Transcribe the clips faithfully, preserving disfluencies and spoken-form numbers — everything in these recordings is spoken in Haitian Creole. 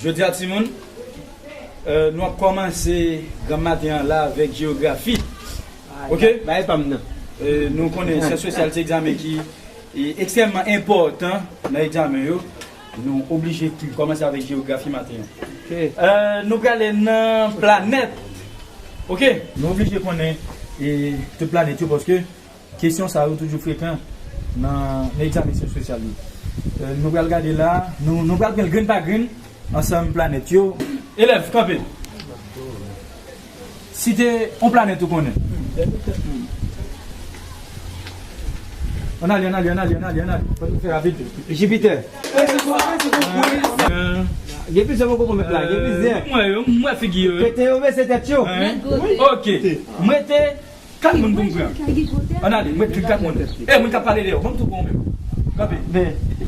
Jodi a, timoun, euh, nou ap kòmanse granm maten an la avèk jewografi. Ok? Bay pa m nan. Euh, nou konnen syans sosyal se egzamen ki e, ekstrèmman enpòtan nan egzamen yo. Nou oblije kòmanse avèk jewografi maten an. Ok. Euh, nou prale nan planèt. Ok? Nou oblije konnen e, tout planèt yo paske kesyon sa yo toujou frekan nan, nan egzamen syans sosyal yo. Euh, nou pral gade la, nou, nou pral pran l grenn pa grenn ansanm planèt yo. Elèv, kanpe. Site yon planèt ou konnen. Ann ale, ann ale, ann ale, ann ale, ann ale. Fò nou fè rapid. Jipitè. Gen plizyè mwen poko met la, gen plizyè. Mwen, mwen figi yo. Pete yo, men se tèt yo. Ok. Mwen te Kat moun pou m pran. Ann ale, mwen pran kat moun. E, moun k ap pale deyò. Ban m tou pran ou menm. Kanpe.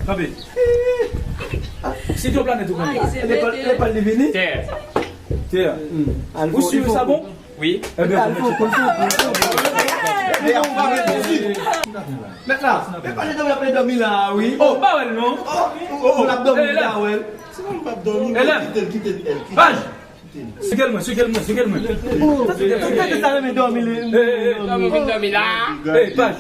Kanpe. Site yon planèt ou konnen. Lekòl, lekòl li vini? Tè. Tè. Ou si sa bon? Wi. Ebyen, mèt la, men pa de dòmi, ap dòmi la, wi. Oh, pa wè l non. Oh, oh, l ap dòmi la, wè. Se pa m p ap dòmi, kite l, kite l, kite l. Paj. Sike l mwen, sike l mwen, sike l mwen. Tèt sa renmen dòmi, li. Dòmi, vin dòmi la. Ey, Paj.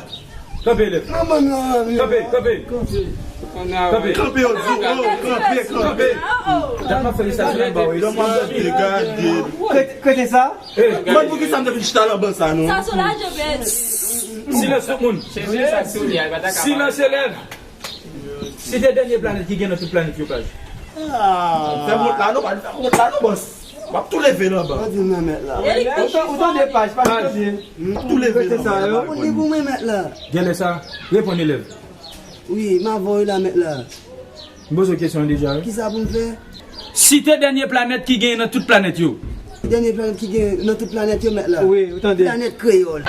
Kanpe, elèv. Kanpe, kanpe. Kanpe. Kanpe, yo di, oh, kanpe, kanpe. Dat m ap fè li sa, se menm ba w. Gade, gade. Kote, kote sa? Ey. Mwen, poukisa m te vin chita nan ban sa, non? Sa se lajan, bèt. Silans, tout moun. Silans, elèv. Site dènye planèt ki gen nan tout planèt yo, Paj. Ah. Fè m wont la non, pa fè m wont la non, bòs. M ap tou leve l anba. Ou di m nan mèt la. Ou tan-, ou tande, Paj, pa tande. M ap tou leve l anba. Ou li pou mwen, mèt la. Genlè sa, reponn elèv. Wi, m avè w la, mèt la. M poze w kesyon an deja, wi. Kisa pou m fè? Site dènye planèt ki genyen nan tout planèt yo. Dènye planèt ki genyen nan tout planèt yo, mèt la. Wi, ou tande. Planèt kreyòl.